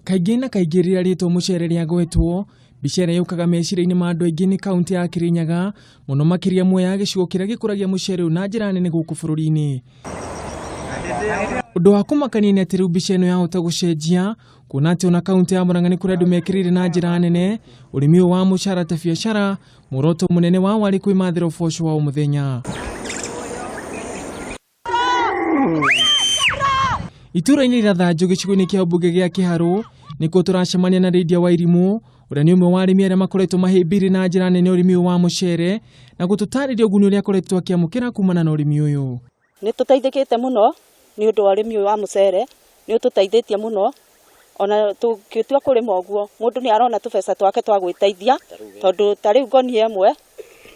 Kaingĩ na kaingĩ rĩrĩa rĩtwa mũcere rĩagwetwo, mbica ĩrĩa yũkaga meciria-inĩ ma andũ aingĩ nĩ kaũntĩ ya Kĩrĩnyaga, mũno makĩria Mwea, gĩcigo kĩrĩa gĩkũragia mũcere ũyũ na njĩra nene gũkũ bũrũri-inĩ. Ũndũ wa kũmakania nĩ atĩ rĩu mbica ĩno yahota gũcenjia, kuona atĩ ona kaũntĩ ya Murang'a nĩ kũrĩ andũ mekĩrĩire na njĩra nene ũrĩmi ũyũ wa mũcara ta biacara, muoroto mũnene wao warĩ kwĩmathĩra ũboco wa o mũthenya. Itũũra-inĩ rĩa Thanju gĩcigo-inĩ kĩa ũmbunge gĩa Kĩharũ nĩkuo tũracemania na Lydia Wairimũ, ũrĩa nĩ ũmwe wa arĩmi arĩa makoretwo mahĩmbĩirie na njĩra nene ũrĩmi ũyũ wa mũcere na gũtũtarĩria ũguni ũrĩa akoretwo akĩamũkĩra kumana na ũrĩmi ũyũ. Nĩ tũteithĩkĩte mũno nĩ ũndũ wa ũrĩmi ũyũ wa mũcere, nĩ ũtũteithĩtie mũno ona tũngĩtua kũrĩma ũguo mũndũ nĩ arona tũbeca twake twa gwĩteithia, tondũ ta rĩu ngonia ĩmwe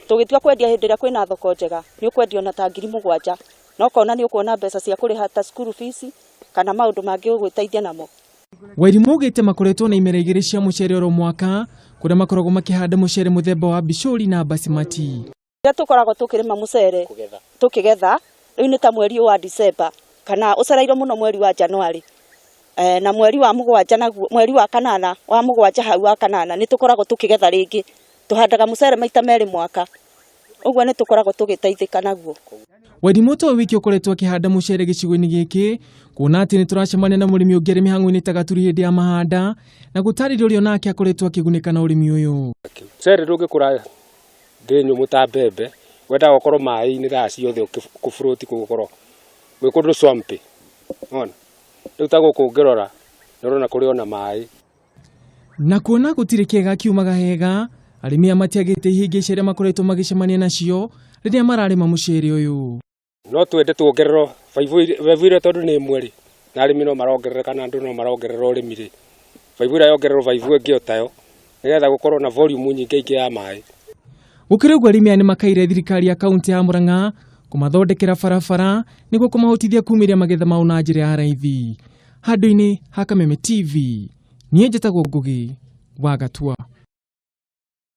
tũgĩtua kwendia hĩndĩ ĩrĩa kwĩna thoko njega nĩ ũkwendia ona ta 7,000 na ũkona nĩ ũkuona mbeca cia kũrĩha ta cukuru fees kana maũndũ mangĩ ũgwĩteithia namo. Wairimũ augĩte makoretwo na imera igĩrĩ cia mũcere oro mwaka, kũrĩa makoragwo makĩhanda mũcere mũthemba wa bicũri na basimati. Rĩrĩa tũkoragwo tũkĩrĩma mũcere tũkĩgetha, rĩu nĩ ta mweri wa December kana ũcereirwo mũno mweri wa January na mweri wa mũgwanja naguo, mweri wa kanana wa mũgwanja hau wa kanana nĩ tũkoragwo tũkĩgetha rĩngĩ. Tũhandaga mũcere maita merĩ mwaka, ũguo nĩ tũkoragwo tũgĩteithĩka naguo. Wairimũ towe wiki ũkoretwo akĩhanda mũcere gĩcigo-inĩ gĩkĩ, kuona atĩ nĩ tũracemania na mũrĩmi ũngĩ arĩ mĩhang'o-inĩ ta Gaturi hĩndĩ ya mahanda, na gũtarĩria ũrĩa onake akoretwo akĩgunĩka na ũrĩmi ũyũ. Mũcere ndũngĩkũra thĩ nyũmũ ta mbembe, wendaga ũkorwo maĩ-inĩ thaa ciothe ũkĩ float gũkorwo gwĩ kũndũ swampy, wona. Rĩu ta gũkũ ũngĩrora nĩ ũrona kũrĩ ona maĩ. Na kuona gũtirĩ kĩega kiumaga hega, arĩmi aya matiagĩte ihĩngĩca iria makoretwo magĩcemania nacio rĩrĩa mararĩma mũcere ũyũ. No twende tuongererwo baibũ ĩrĩa tondũ nĩ ĩmwe rĩ, na arĩmi no marongerereka na andũ no marongerera ũrĩmi rĩ, baibũ ĩrĩa yongererwo baibũ ĩngĩ o tayo, nĩgetha gũkorwo na volume nyingĩ ya maĩ. Gũkĩrĩ ũguo, arĩmi aya nĩ makaire thirikari ya kaũntĩ ya Murang'a kũmathondekera barabara nĩguo kũmahotithia kumĩria magetha mao na njĩra ya raithi. Handũ-inĩ ha Kameme TV, niĩ njĩtagwo Ngugi wa Gatua.